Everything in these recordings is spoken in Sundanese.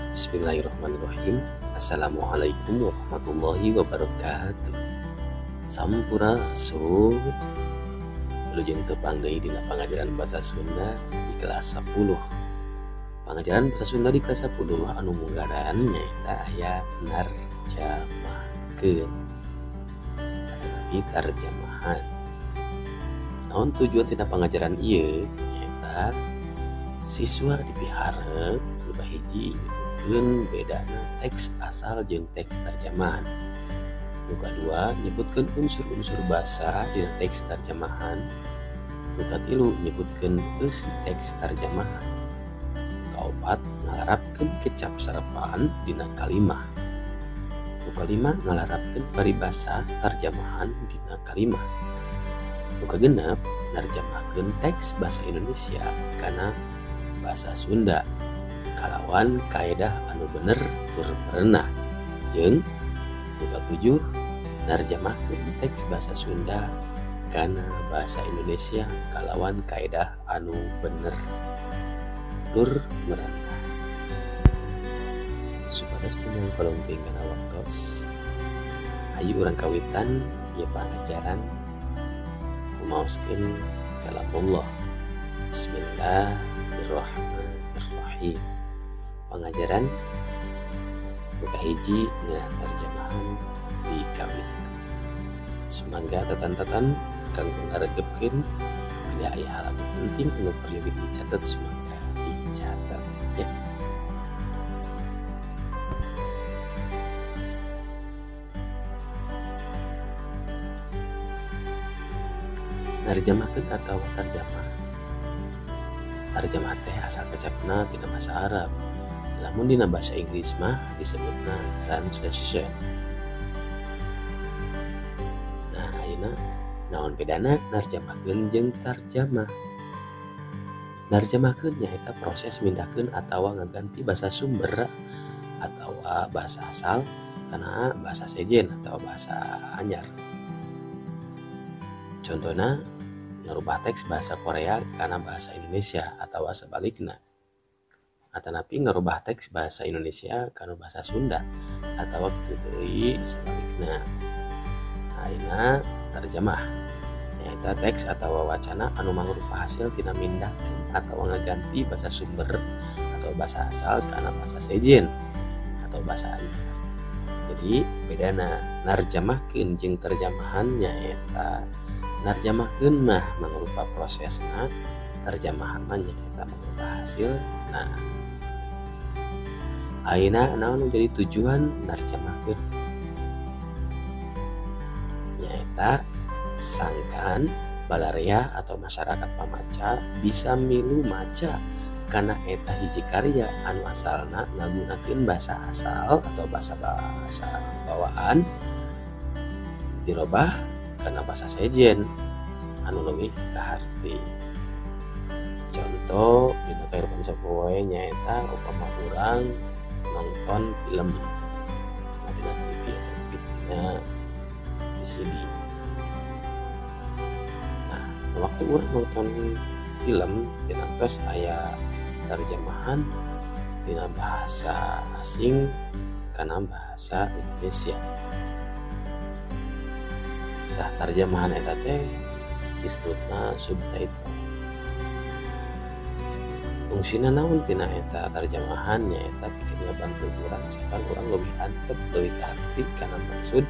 Bismillahirrahmanirrahim. Assalamualaikum warahmatullahi wabarakatuh. Sampurasun. Wilujeng tepang deui dina pangajaran bahasa Sunda di kelas 10. Pangajaran bahasa Sunda di kelas 10 anu munggaran nyaeta aya narjamahkeun atanapi tarjamahan. Naon tujuan tina pangajaran ieu? Nyaeta siswa dipiharep nu kahiji nyebutkeun bedana teks asal jeung teks tarjamahan. Nu kadua nyebutkeun unsur-unsur basa dina teks tarjamahan. Nu katilu nyebutkeun eusi teks tarjamahan. Nu kaopat ngalarapkeun kecap serepan dina kalimah. Nu kalima ngalarapkeun paribasa tarjamahan dina kalimah. Nu kagenep narjamahkeun teks basa Indonesia kana basa Sunda kalawan kaedah anu bener tur merenah. Jeung nu katujuh narjamahkeun teks basa Sunda kana basa Indonesia kalawan kaedah anu bener tur merenah. Supados teu nyangkolong teuing kana waktos, hayu urang kawitan ieu pangajaran kumaoskeun kalamullah. Bismillahirrahmanirrahim. Pangajaran nu kahiji ngeunaan tarjamahan di kawitan. Sumangga tatan-tatan kanggo ngaregepkeun bila aya hal anu penting anu perlu dicatat, sumangga dicatat ya. Narjamahkeun atawa tarjamah. Tarjamah teh asal kecapna tina bahasa Arab. Lamun dina bahasa Inggris mah disebutna translation. Nah, ayeuna naon bedana narjamahkeun jeung tarjamah? Narjamahkeun nyaeta proses mindahkeun atawa ngaganti bahasa sumber atawa bahasa asal kana bahasa sejen atawa bahasa anyar. Contohna ngarubah teks bahasa Korea kana bahasa Indonesia atawa sebalikna. Atanapi ngarubah teks bahasa Indonesia kana bahasa Sunda atawa kitu deui sebalikna. Ayeuna tarjamah nyaeta teks atawa wacana anu mangrupa hasil tina mindahkeun atawa ngaganti bahasa sumber atau bahasa asal kana bahasa sejen atau bahasa anyar. Jadi bedana narjamahkeun jeung terjemahan nyaeta narjamahkeun mah mangrupa prosesna, terjemahan mah nyaeta mangrupa hasil. Nah, ayeuna naon jadi tujuan narjamahkeun? Nyaeta sangkan balarea atau masyarakat pamaca bisa milu maca kana eta hiji karya anu asalna ngagunakeun bahasa asal atau bahasa bawaan dirobah kana bahasa sejen anu leuwih kaharti. Contoh dina kahirupan sapopoe nyaeta upama urang nonton film dina TV atau dina VCD. Nah, waktu urang nonton film tina tos aya terjemahan tina bahasa asing kana bahasa Indonesia. Tah terjemahan eta teh disebutna subtitle. Fungsina naon tina eta terjemahan nyaeta pikeun ngabantu urang sangkan urang leuwih antep leuwih kaharti kana maksud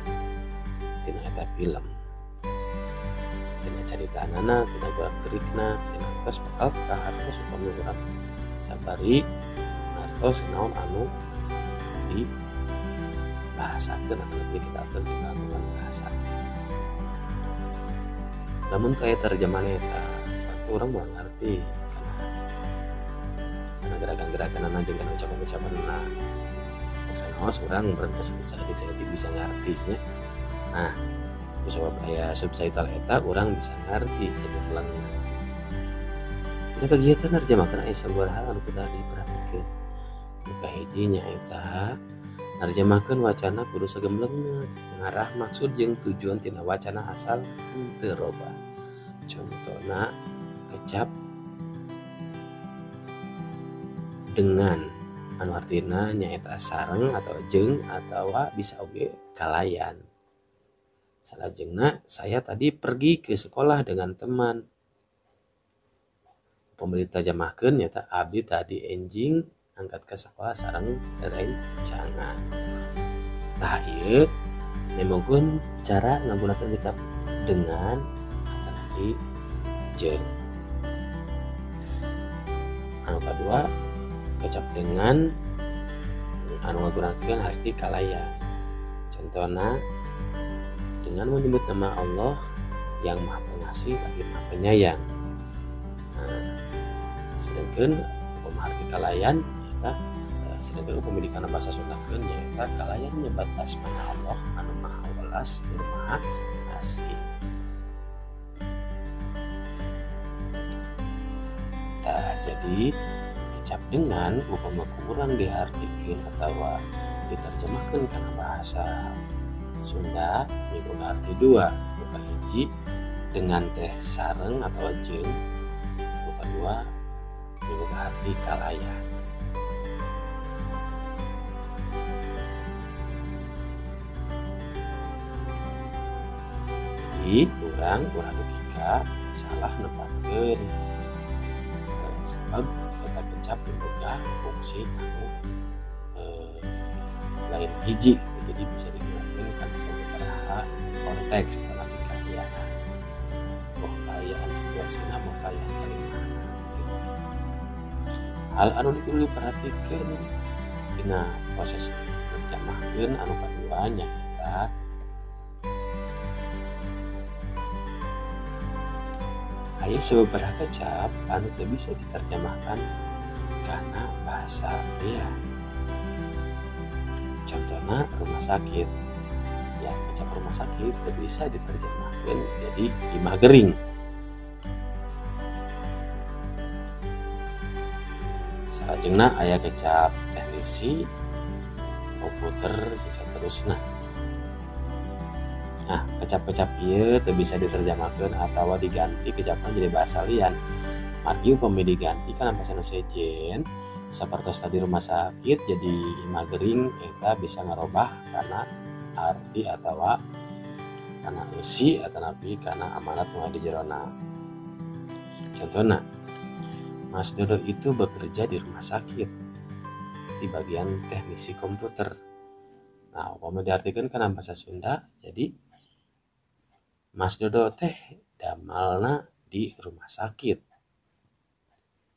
tina eta film. Tina caritaanana, tina gerak-gerikna, tina tos bakal kahartos upami urang sabari ngartos naon anu dibahasakeun atau dikitakeun tina langkungan bahasa. Lamun teu aya terjemahan eta, tentu urang moal ngarti kana gerakan-gerakanana jeung kana ucapan-ucapanna. Sanaos urang saeutik-saeutik bisa ngarti nya. Nah, kusabab aya subtitle eta urang bisa ngarti sagemblengna. Dina kegiatan narjamahkeun aya sabaraha hal anu kudu diperhatikeun. Nu kahiji nyaeta narjamahkeun wacana kudu sagemblengna ngarah maksud jeung tujuan tina wacana asal henteu robah. Contona kecap dengan Anu artina nyaeta sareng atau jeung atawa bisa oge kalayan. Salajengna saya tadi pergi ke sekolah dengan teman. Upami diterjemahkeun nyaeta abdi tadi enjing angkat ke sekolah sareng rerencangan. Tah ieu nemongkeun cara ngagunakeun kecap dengan atanapi jeung. Anu kadua kecap dengan anu ngagunakeun arti kalayan. Contohna dengan menyebut nama Allah yang Maha Pengasih lagi Maha Penyayang. Nah, sedangkan upama arti kalayan nyaeta sedangkan upami dikana bahasa Sundakeun nyaeta kalayan nyebat asmana Allah anu Maha Welas tur Maha Asih. Tah, jadi kecap dengan upama kurang diartikeun atawa diterjemahkeun kana bahasa Sunda miboga arti dua, nu kahiji dengan teh sareng atau jeung, nu kadua miboga arti kalayan. Jadi urang ulah logika salah nempatkeun sebab eta kecap miboga fungsi anu lain hiji gitu. Jadi bisa digunakan kana sababaraha konteks atau kaayaan. Boh kaayaan situasina, boh kaayaan kalimahna gitu. Hal anu kudu diperhatikeun dina proses nerjemahkeun anu kadua nyaeta aya sababaraha kecap anu teu bisa diterjemahkan kana bahasa lian. Contohna rumah sakit. Ya, kecap rumah sakit teu bisa diterjemahkan jadi imah gering. Salajengna aya kecap teknisi, komputer jeung saterusna. Nah, kecap-kecap ieu teu bisa diterjemahkeun atawa diganti kecapna jadi bahasa lian. Margi upami diganti kana bahasa nu sejen sapertos tadi rumah sakit jadi imah gering eta bisa ngarobah kana arti atawa kana eusi atanapi kana amanat nu aya di jerona. Contohna, Mas Dodo itu bekerja di rumah sakit di bagian teknisi komputer. Nah, upami diartikeun kana bahasa Sunda jadi Mas Dodo teh damalna di rumah sakit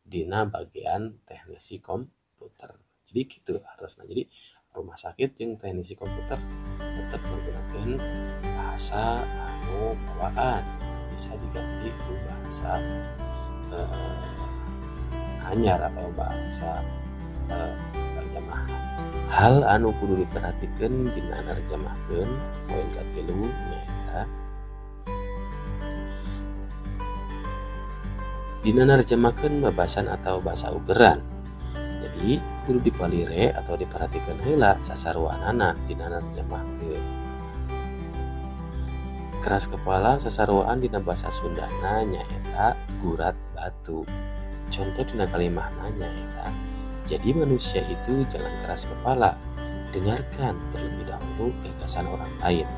dina bagian teknisi komputer. Jadi gitu harusna. Jadi rumah sakit jeung teknisi komputer tetap menggunakan bahasa anu bawaan, bisa diganti ku bahasa anyar atau bahasa terjemahan. Hal anu kudu diperhatikeun dina nerjemahkeun poin katilu nyaeta dina nerjemahkeun babasan atau bahasa ugeran. Jadi kudu dipalire atau diperhatikan heula sasaruanana dina nerjemahkeun. Keras kepala sasaruan dina bahasa Sundana nyaeta gurat batu. Contoh dina kalimahna nyaeta jadi manusia itu jangan keras kepala, dengarkan terlebih dahulu gagasan orang lain.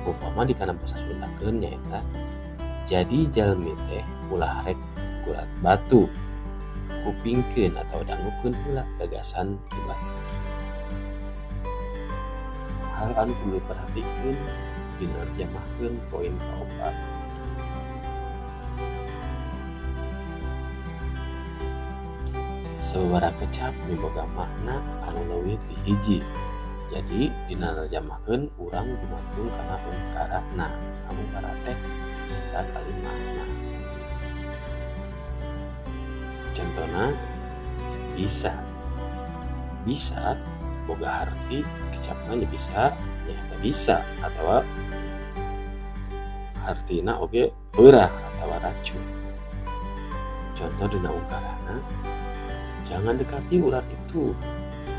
Upama dikana bahasa Sundakeun nyaeta jadi jalmi teh ulah rek gurat batu, kupingkeun atau dangukeun heula gagasan ti batur. Hal anu kudu diperhatikeun dina nerjemahkeun poin kaopat. Sababaraha kecap miboga makna anu leuwih ti hiji. Jadi dina nerjemahkeun urang gumantung kana ungkarana. Ungkara teh eta kalimahna. Contohna bisa. Bisa boga arti kecapna nya bisa nyaeta bisa atawa artina oge peurah atawa racun. Contoh dina ungkarana, jangan dekati ular itu,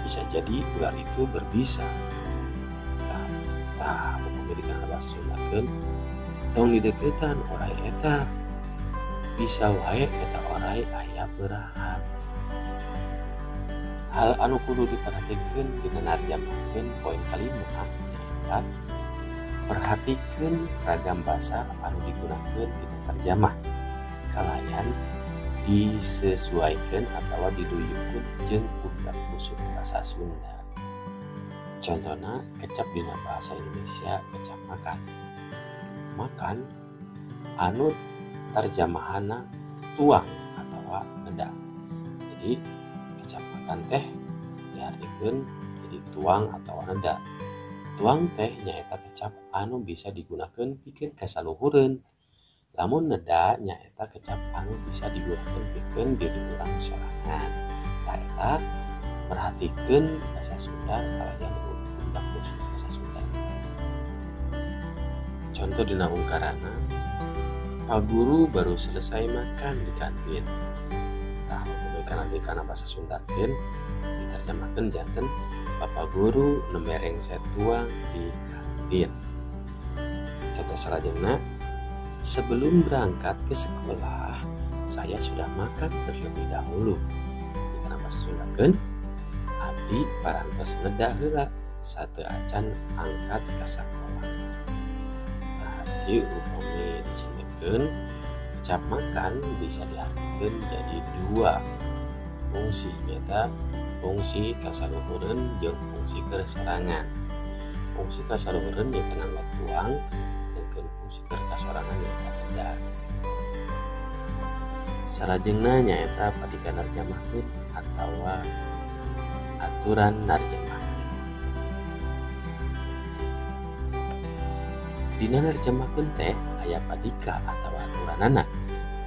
bisa jadi ular itu berbisa. Tah, upami dikana bahasa Sundakeun tong dideketan orai eta, bisa wae eta orai aya peurahan. Hal anu kudu diperhatikeun dina narjamahkeun poin kalima nyaeta perhatikeun ragam basa anu digunakeun dina tarjamah kalayan disesuaikan atawa diduyukeun jeung undak usuk basa Sunda. Contohna kecap dina bahasa Indonesia kecap makan. Makan anu tarjamahanna tuang atawa neda. Jadi kecap makan teh diartikeun jadi tuang atawa neda. Tuang teh nyaeta kecap anu bisa digunakeun pikeun kasaluhureun. Lamun neda nyaeta kecap anu bisa digunakeun pikeun diri urang sorangan. Tah eta perhatikeun basa Sunda kalayan undak usuk basa Sunda. Contoh dina ungkarana, Pak Guru baru selesai makan di kantin. Tah upami kana basa Sundakeun diterjemahkeun janten Bapak Guru nembe rengse tuang di kantin. Contoh salajengna, sebelum berangkat ke sekolah saya sudah makan terlebih dahulu. Dikana basa Sundakeun abdi parantos neda heula sateuacan angkat ka sakola. Tah ieu upami dicindekkeun kecap makan bisa diartikeun jadi dua fungsi, nyaeta fungsi kasaluhureun jeung fungsi keur sorangan. Fungsi kasaluhureun nyaeta nganggo tuang, sedangkan fungsi keur kasorangan nyaeta neda. Salajengna nyaeta padika narjamahkeun atawa aturan narjamahkeun. Dina narjamahkeun teh aya padika atawa aturanana.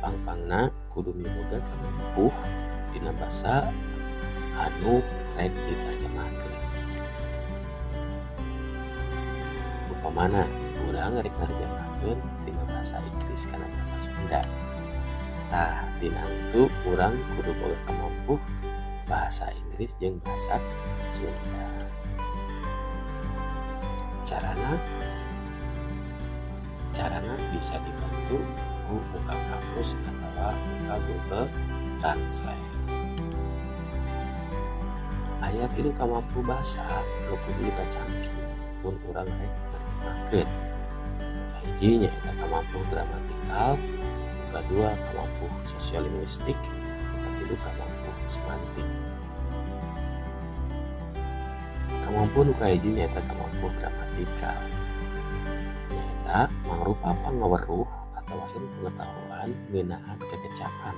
Pangpangna kudu miboga kamampuh dina basa anu rek diterjemahkeun. Upamana urang rek narjemahkeun tina bahasa Inggris kana bahasa Sunda. Tah tinantu urang kudu boga kamampuh bahasa Inggris jeung bahasa Sunda. Carana bisa dibantu ku buka kamus atawa buka Google Translate. Aya tilu kamampu basa nu kudu dikacangki mun urang rek nerjemahkeun. Kahiji nyaeta kamampu gramatikal, kadua kamampu sosiolinguistik, katilu kamampu semantik. Kamampu nu kahiji nyaeta kamampu gramatikal. Nyaeta mangrupa pangaweruh atawa ilmu pengetahuan ngeunaan kekecapan,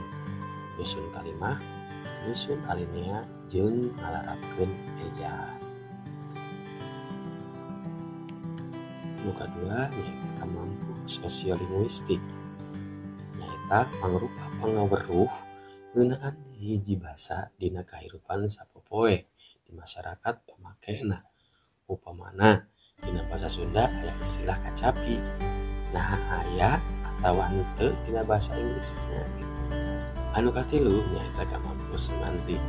nyusun kalimah, nyusun alinea jeung ngalarapkeun ejaan. Nu kadua nyaeta kamampu sosiolinguistik. Nyaeta mangrupa pangaweruh ngeunaan hiji basa dina kahirupan sapopoe di masyarakat pamakena. Upamana dina bahasa Sunda aya istilah kacapi, nah aya atawa henteu dina bahasa Inggrisna gitu. Anu katilu nyaeta kamampu semantik.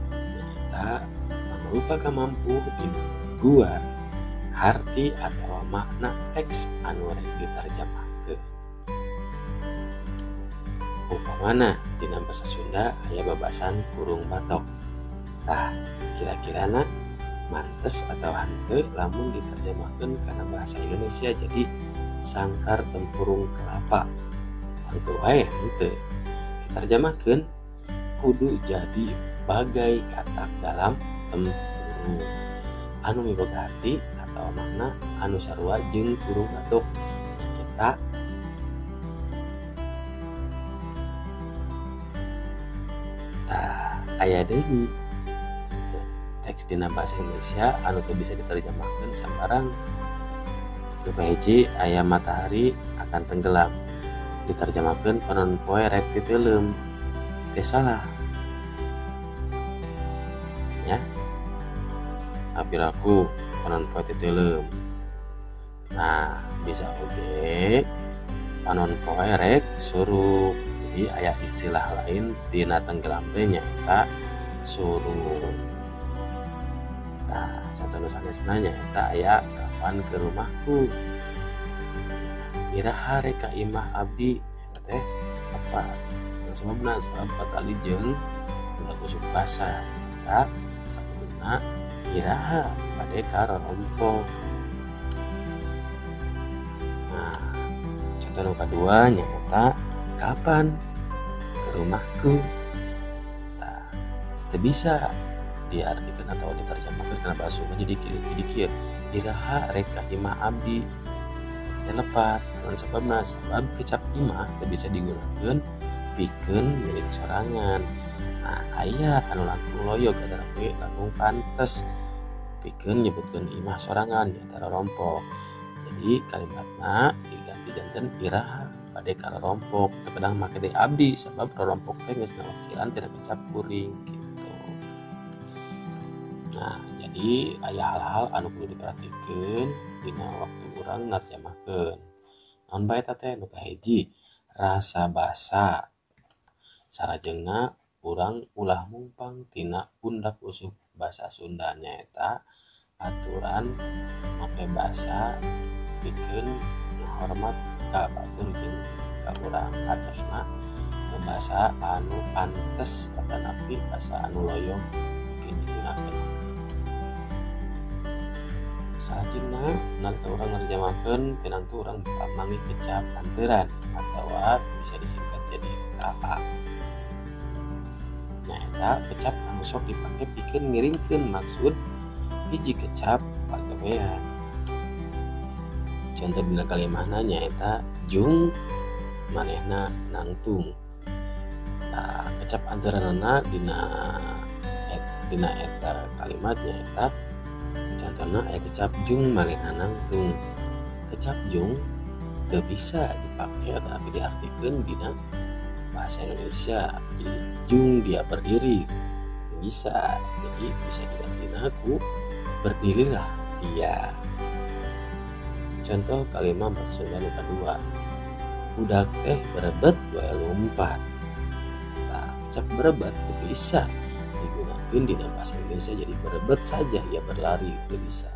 Nyaeta mangrupa kamampu dina ngaguar harti atawa makna teks anu rek diterjemahkeun. Upamana dina bahasa Sunda aya babasan kurung batok. Tah kira-kirana mantes atau henteu lamun diterjemahkeun kana bahasa Indonesia jadi sangkar tempurung kelapa. Tangtu wae henteu. Diterjemahkeun kudu jadi bagai katak dalam tempurung. Anu miboga arti atau makna anu sarua jeung kurung batok nyaeta tah aya deui teks dina bahasa Indonesia anu teu bisa diterjemahkeun sambarang. Nu kahiji aya matahari akan tenggelam, diterjemahkeun panon poe rek titeuleum. Teu salah. Ya. Apiraku panon poe titeuleum. Nah, bisa oge panon poe rek surup. Jadi aya istilah lain tina tenggelam teh nyaeta surup. Tah, contoh nu sanesna nyaeta aya kapan ke rumahku. Iraha rek ka imah abdi eta teh apa? Sababna sabab patali jeung ulah kusuk basa. nyaeta sakuduna iraha bade ka rorompok. Nah, contoh nu kadua nyaeta kapan ke rumahku. Tah, teu bisa diartikan atau diterjemahkan kana bahasa Sunda jadi kieu iraha rek ka imah abdi. Teu lepat naon sababna, sabab kecap imah teu bisa digunakeun pikeun milik sorangan. Nah, aya anu langkung loyog atanapi langkung pantes pikeun nyebutkeun imah sorangan nyaeta rorompok. Jadi kalimatna diganti janten iraha bade ka rorompok, teu kedah make deui abdi sabab rorompok teh geus ngawakilan tina kecap kuring gitu. Nah, jadi aya hal-hal anu kudu diperhatikeun dina waktu urang narjamahkeun. Naon bae eta teh? Nu kahiji, rasa basa. Salajengna urang ulah mungpang tina undak usuk basa Sunda nyaeta aturan make basa pikeun ngahormat ka batur jeung ka urang, hartosna basa anu pantes atanapi basa anu loyog pikeun digunakeun. Salajengna nalika urang nerjemahkeun tinangtu urang bakal manggih kecap anteuran atawa bisa disingkat jadi KA. Nyaeta kecap anu sok dipake pikeun ngiringkeun maksud hiji kecap pagawean. Contoh dina kalimahna nyaeta jung manehna nangtung. Tah, kecap anteuranana dina eta kalimat nyaeta contohna aya kecap jung manehna nangtung. Kecap jung teu bisa dipake atanapi diartikeun dina bahasa Indonesia. Jadi jung dia berdiri teu bisa. Jadi bisa digantina ku berdirilah dia. Contoh kalimat bahasa Sunda nu kadua, budak teh berebet wae lumpat. Tah, kecap berebet teu bisa digunakeun dina bahasa Indonesia jadi berebet saja ya berlari teu bisa.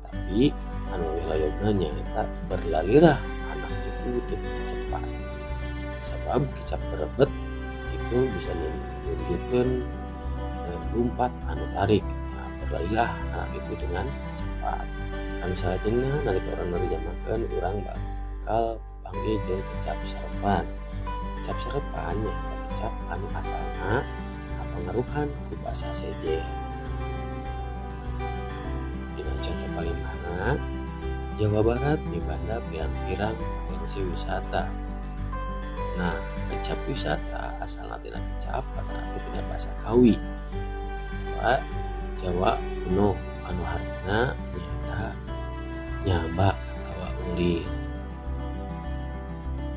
Tapi anu leuwih loyogna nyaeta berlarilah anak itu dengan cepat. Sabab kecap berebet itu bisa menunjukkan lumpat anu tarik. Nah, berlarilah anak itu dengan cepat. Anu salajengna nalika urang nerjemahkeun urang bakal panggih jeung kecap serepan. Kecap serepan nyaeta kecap anu asalna kapangaruhan ku basa sejen. Dina contoh kalimahna, Jawa Barat mibanda pirang-pirang potensi wisata. Nah, kecap wisata asalna tina kecap atanapi tina basa Kawi atawa Jawa kuno anu hartina nyaeta nyaba atawa ulin.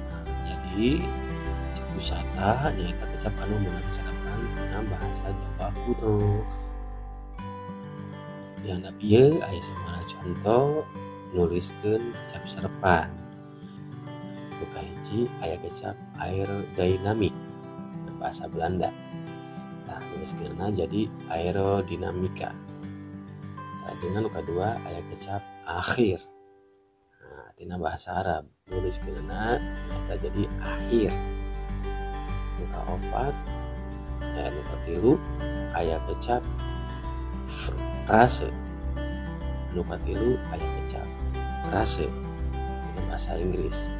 Nah, jadi kecap wisata nyaeta kecap anu meunang sarapan tina bahasa Jawa kuno. Dihandap ieu aya sabaraha contoh nuliskeun kecap serepan. Nu kahiji aya kecap aerodinamik bahasa Belanda. Tah, nuliskeunna jadi aerodinamika. Salajengna nu kadua aya kecap akhir. Nah, tina bahasa Arab nuliskeunna nyaeta jadi akhir. Nu kaopat nu katilu aya kecap frase. Nu katilu aya kecap frase tina bahasa Inggris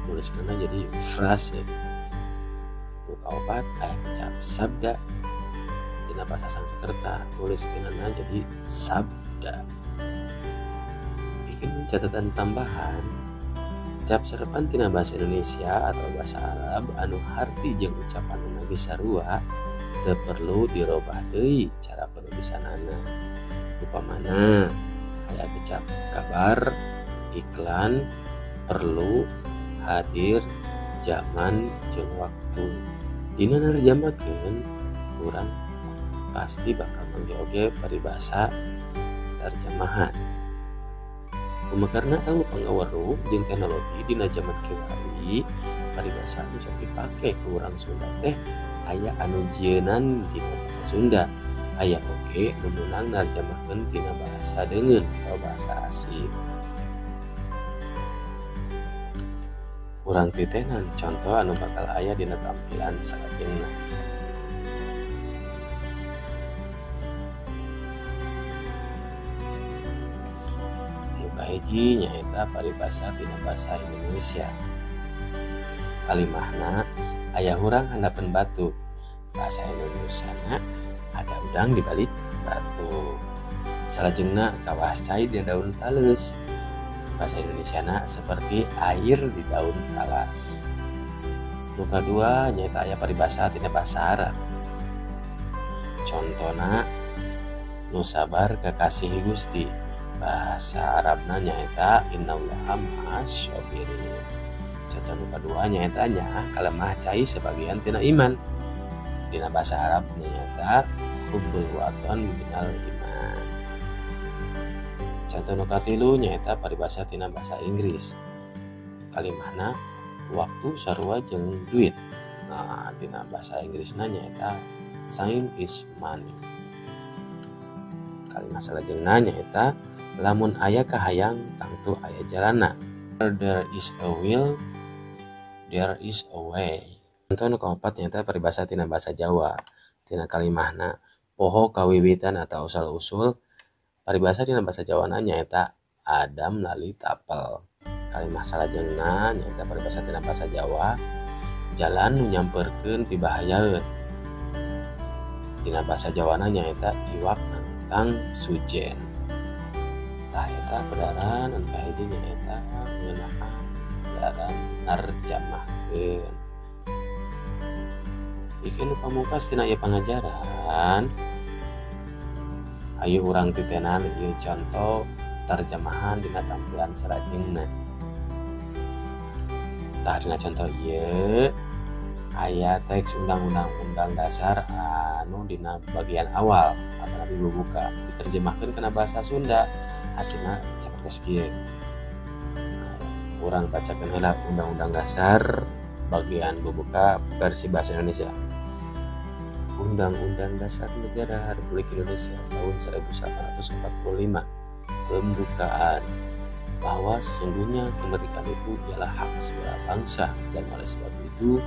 nuliskeunna jadi frase. Nu kaopat aya kecap sabda tina bahasa Sanskerta nuliskeunna jadi sabda. Bikin catatan tambahan, kecap serepan tina bahasa Indonesia atau bahasa Arab anu harti jeung ucapanna ge sarua teu perlu dirobah deui cara penulisanana. Upamana aya kecap kabar, iklan, perlu, hadir, zaman jeung waktu. Dina nerjemahkeun urang pasti bakal manggih oge paribasa terjemahan. Kumakarna ilmu pangaweruh jeung teknologi dina jaman kiwari, paribasa anu sok dipake ku urang Sunda teh aya anu jieunan dina bahasa Sunda, aya oge nu meunang narjemahkeun tina bahasa deungeun atau bahasa asing. Urang titenan contoh anu bakal aya dina tampilan salajengna. kahiji nyaeta paribasa tina basa Indonesia. Kalimahna aya hurang handapeun batu. Bahasa Indonesiana ada udang di balik batu. Salajengna kawas cai di daun tales. Bahasa Indonesiana seperti air di daun talas. Nu kadua nyaeta aya paribasa tina basa Arab. Contona nu sabar kekasih Gusti. Bahasa Arabna nyaeta innallaha ma'as shabirin. Contoh nu kadua nyaeta nyaah kalemah cai sebagian tina iman. Dina bahasa Arab nyaeta hubbul waton minal iman. Contoh nu katilu nyaeta paribasa tina bahasa Inggris. Kalimahna waktu sarua jeung duit. Nah, dina bahasa Inggrisna nyaeta time is money. Kalimah salajengna nyaeta lamun aya kahayang tangtu aya jalana. There is a will, there is a way. Contoh nu kaopat nyaeta paribasa tina bahasa Jawa. Tina kalimahna poho kawiwitan atau asal usul. Paribasa dina bahasa Jawana nyaeta Adam lali tapel. Kalimah salajengna nyaeta paribasa tina bahasa Jawa jalan nu nyamperkeun pibahayaeun. Dina bahasa Jawana nyaeta iwak nangtang sujen. Tah eta pedaran anu kahiji nyaeta ngeunaan pedaran narjamahkeun. Pikeun nu pamungkas tina ieu pangajaran, ayo urang titenan ieu contoh terjemahan dina tampilan salajengna. Tah dina contoh ieu aya teks undang-undang dasar anu dina bagian awal atanapi bubuka diterjemahkeun kana bahasa Sunda, hasilna sapertos kieu. Urang bacakeun heula undang-undang dasar bagian bubuka versi bahasa Indonesia. Undang-Undang Dasar Negara Republik Indonesia tahun 1945. Pembukaan bahwa sesungguhnya kemerdekaan itu ialah hak segala bangsa, dan oleh sebab itu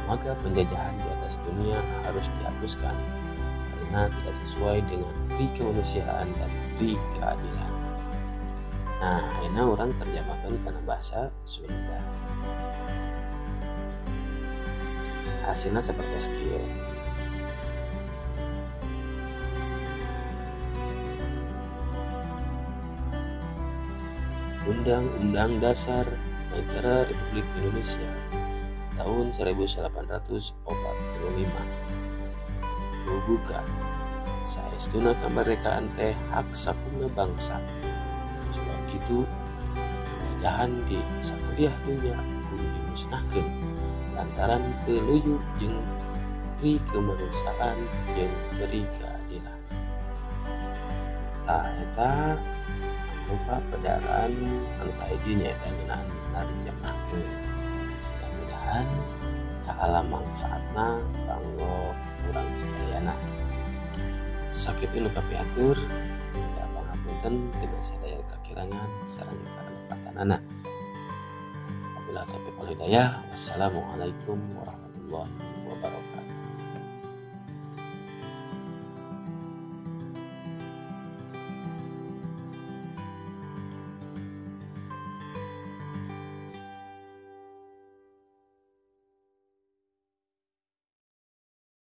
maka penjajahan di atas dunia harus dihapuskan karena tidak sesuai dengan pri kemanusiaan dan pri keadilan. Nah, ini orang terjemahkan karena bahasa Sunda. Hasilnya seperti sekian. Undang-Undang Dasar Negara Republik Indonesia tahun 1845. Bubuka saestuna kemerdekaan teh hak sakumna bangsa. Sebab kitu penjajahan di sakuliah dunya kudu dimusnahkeun lantaran teu luyu jeung pri kemanusiaan jeung pri keadilan. Tah eta rupa pedaran anu kahiji nyaeta ngeunaan narjemahkeun. Mudah-mudahan kaala mangfaatna kanggo urang sadayana. Sakitu nu kapihatur, da pangapunten tina sadaya kakirangan sareng kalepatanana. Wabillahi taufiq wal hidayah. Wassalamualaikum warahmatullahi wabarakatuh.